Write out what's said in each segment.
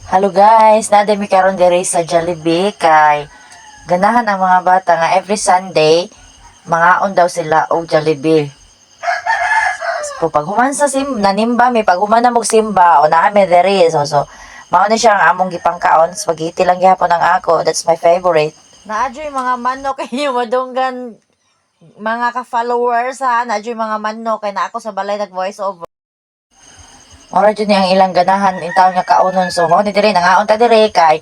Hello guys, naa mi karon diri sa Jollibee kay ganahan ang mga bata nga every Sunday mangaon daw sila og Jollibee. So, pag human sa sim nanimba mi, pag human na mog simba o naa mi diri, so mao na siya ang among gipangkaon. Spaghetti lang gihapon ang ako. That's my favorite. Naa yung mga manok kay madunggan, mga ka-followers, ha. Naa yung mga manok kay na ako sa balay nag voice over. Mora jud ni ang ilang ganahan in taon nga kaunon. So mao ni diri nangaon ta diri kay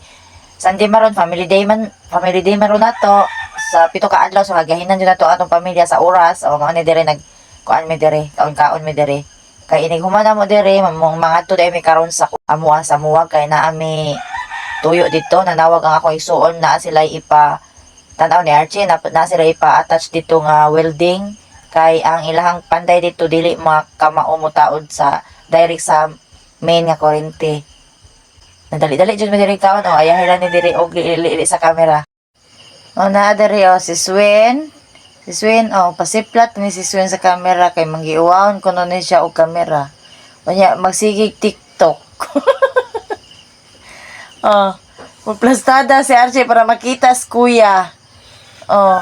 Sunday maron, family day man, family day man ron nato sa 7 ka adlaw, so hagahinan jud nato atong pamilya sa oras. O mao ni diri nag kuan mi diri, kaon-kaon mi diri. Kay inig human na mo diri, mong mga dai mi karon sa amua sa Muwag kay naa mi tuyo dito. Nanawag ang akong igsuon na sila ipa tanaw ni Archie na, na sila ipa-attach dito nga welding kay ang ilahang panday dito dili makamao mo taod sa direct sa main nga kuryente. Nadali-dali jud mi diri kaon, oh, ayahin lang ni diri og ili sa camera. Oh, naa diri, oh, si Swen. Si Swen, oh, pasiplat ni si Swen sa camera kay manggiuwaon kuno ni siya og camera. Unya magsigig TikTok. Oh, plastada si Archie para makita si kuya. Oh.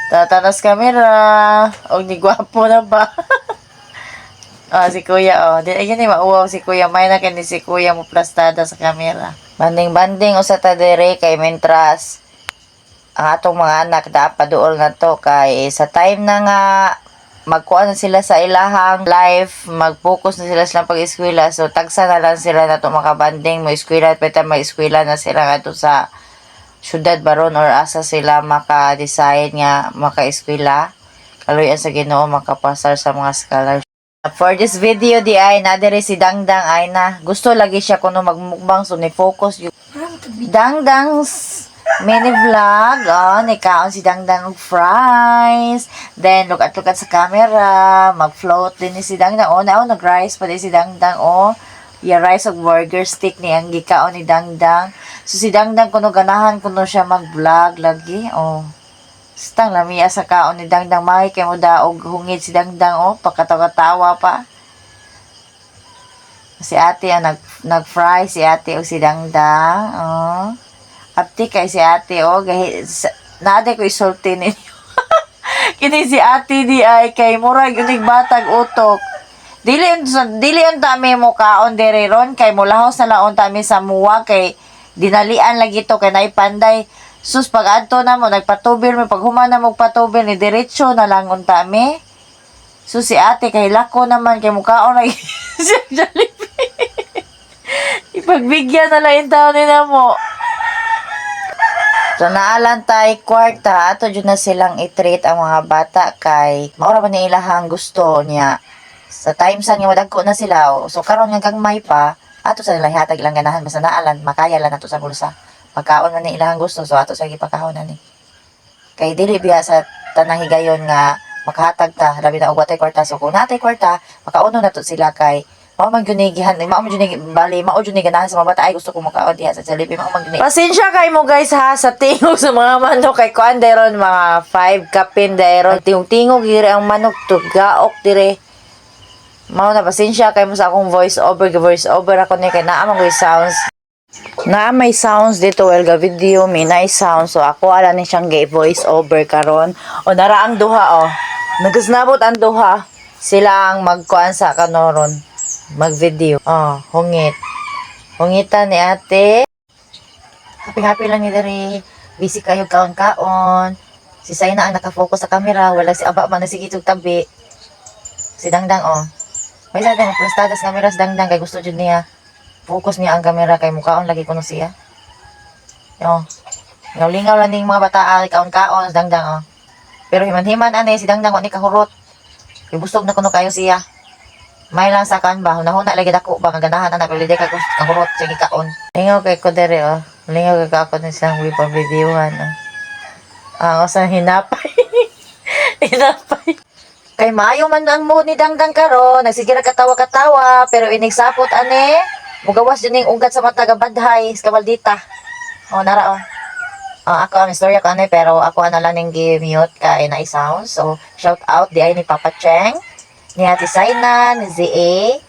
Tatanas camera. Og ni gwapo na ba? Ah, si kuya, oh. Di, ayun ni mauwaw si kuya. May na kini si kuya mo plastada sa camera. Banding-banding usa ta diri kay mentras ang atong mga anak dapat duol na to kay sa time na nga magkuan na sila sa ilahang life, mag-focus na sila sa ilang pag-eskwela. So, tagsa na lang sila na to makabanding. Mo eskwela, pwede mag-eskwela na sila nga to sa syudad baron or asa sila maka-decide nga maka-eskwela. Kaluyan sa Ginoo makapasar sa mga scholarship. For this video di ay na diri si Dangdang ay na gusto lagi siya kuno magmukbang, so ni focus yung Dangdang's mini vlog. Oh, ni kaon si Dangdang og fries. Then look at sa camera, mag-float din ni si Dangdang. Oh, na oh, nag-rice pa din si Dangdang. Oh. Yeah, rice og burger stick ni ang gikaon ni Dangdang. So si Dangdang kuno ganahan kuno siya mag-vlog lagi. Oh. Stang lamia sa kaon ni Dangdang, may kay mo daog hungid si Dangdang, oh, pakatawa-tawa pa. Si ate ang nag-fry si ate o si Dangdang. Oh. Apti kay si ate, oh, gahi naa ko isulti ninyo. Kini si ate di ay kay murag unig batag utok. Dili unta mi mo kaon diri ron kay mulahos na lang unta mi sa Muwag kay dinalian lagi to kay naipanday. Sus, pag adto na mo nagpatubil mi, pag human na mo patubil ni diretso na lang unta mi. So si ate kay lako naman kay mukaon na siya Jollibee. Ipagbigyan na lang yung taon ni namo. So naalan tay kwarta, ato jud na silang i-treat ang mga bata kay maura man ni ilahang gusto niya. Sa time sa nga madagko na sila, oh, so karon nga gagmay pa, ato sa nila ihatag ilang ganahan basta naalan makaya lang nato sa bulsa. Pagkaon man ni ilahang gusto, so ato sa gipakaon na ni. Kay dili biya sa tanang higayon nga makahatag ta, labi na og watay kwarta. So kung natay kwarta, makauno na to sila kay mao man gyud ni gihan, mao man gyud ni bali, mao gyud ni ganahan sa mga bata, ay gusto ko makaon diha sa Jollibee, mao man gyud ni. Pasensya kay mo guys ha sa tingog sa mga manok kay kuan dairon mga 5 kapin dairon. Tingog-tingog diri ang manok tugaok dire. Mao na, pasensya kay mo sa akong voice over, voice over ako ni kay naa man koy sounds. Na may sounds dito well ga video may nice sound, so ako ala ni siyang gay voice over karon. O nara ang duha, oh. Nagasnabot ang duha. Sila ang magkuan sa kanoron. Mag-video. Oh, hungit. Hungitan ni ate. Happy-happy lang ni diri. Busy kayo kaon-kaon. Si Sayna ang nakafocus sa camera. Wala si Aba man sige tabi. Si Dangdang, oh. May sa dang prestada sa camera si Dangdang kay gusto jud niya. Focus niya ang camera kay mukaon lagi kuno siya. Yo. Lingaw-lingaw lang ning mga bata kaon-kaon si Dangdang, oh. Pero himan-himan ani si Dangdang wa ni kahurot. Kay busog na kuno kayo siya. May lang sa kan ba, hunahuna lagi dako ba nga ganahan anak pero di ka kahurot sige kaon. Lingaw kay ko dere, oh. Lingaw kay ako ni siyang videohan, oh. Ah, sa hinapay. Hinapay. Kay maayo man ang mood ni Dangdang karon, nagsige ra katawa-katawa, pero inig sapot ane, mugawas jud ning ugat sa mata gabadhay sa kamaldita. Oh, nara, oh. Oh, ako ang istorya ko ane, pero ako ana lang ning gi-mute kay na sound. So, shout out di ay ni Papa Cheng, ni Ate Saina, ni ZA.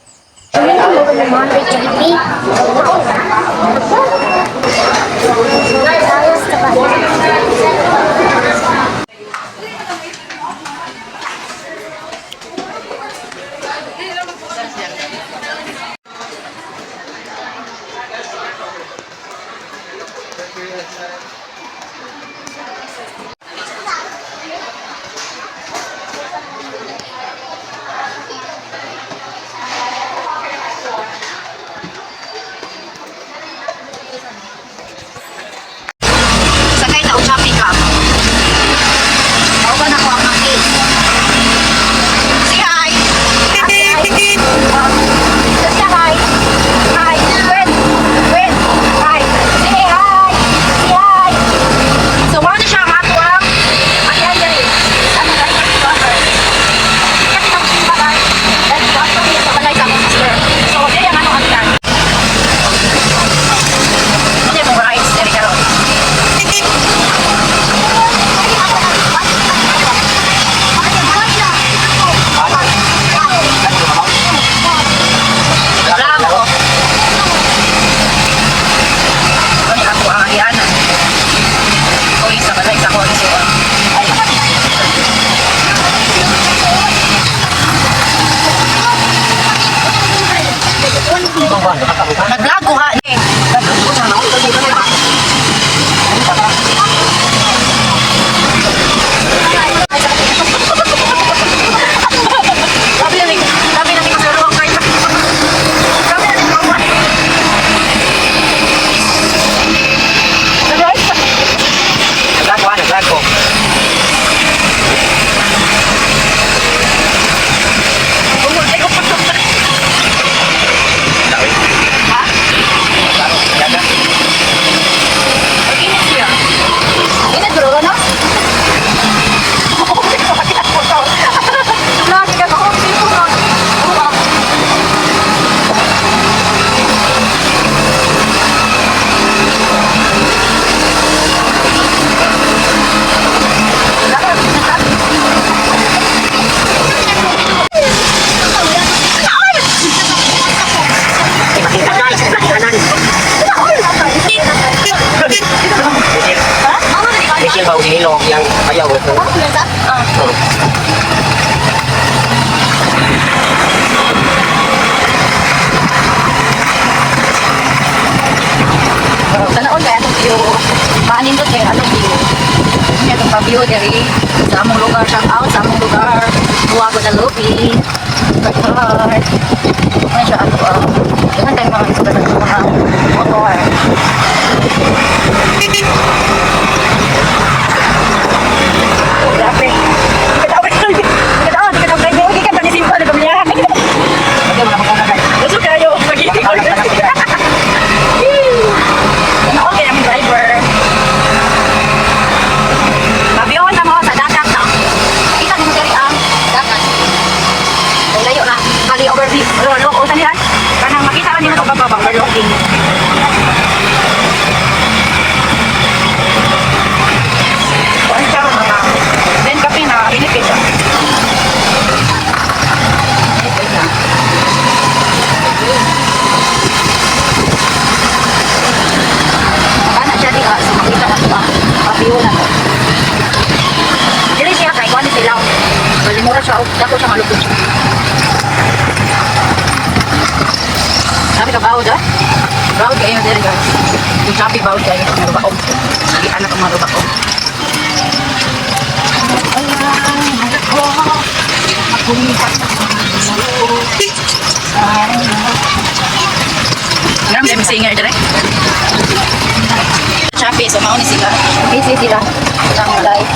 Jollibee. Sakay na og Shopee ka. Mao na ko ang aki. Say hi. Say hi. Say hi. Hi. Gwen. Gwen. Hi. Say hi. Say hi. So mao na siya ang ato ang ayan diri. Ano dai ka cover. Kasi nang simba ba? Dahil sa ato sa balay sa akong sister. So diri ang ano ang. Ano yung rides diri karon? Wala ko. Ano ako ang agianan? Uy, sa balay sa akong isuon. Ay. Nag-vlog ko ha eh. Sabi na ni Sir Ruang kayo. Sabi na ni Mama. Nag-vlog ko, nag-vlog ko. Ha? Yaga. Init siya. Init bro, no? Lagi ka ako, sino ka? Oo. Guys, kanan. Michelle. Michelle ba hilong yang ayaw ko. Tanaon kay atong view. Maanindot kay atong view. Kaya atong pa-view diri sa among lugar, shout out sa among lugar. Buwa Guadalupe. Qatar. Ano siya ato ah. Daghan tayo mga isda sa mga motor. Oh, grabe. Katawa, di ka tao, di ka tao, di ka tao, di ka Gusto kayo, mag-itig. Ano okay ang driver. Mabiyon na mo sa dagat na. Kita mo diri ang dagat. Ay layo na. Kali overview. Ano o sanihan? Kanang makita ka nimo sa baba bang overlooking. Kuan siya mga. Then kape na init kay siya. Init kay siya. Kana siya diha, so makita na ito ah. Pa-view na to. Dili siya kay kuan sila. Bali mura siya og dako siya malupot. Sabi ka bawod ah? Bawod kayo diri, guys. Yung Shopee bawod kayo mga rubaog. Sige anak ang mga rubaog. Ay, ako. Makulipat ako. Ngaram dami singer dire. Shopee, so mao ni sila. Busy sila. Ang live.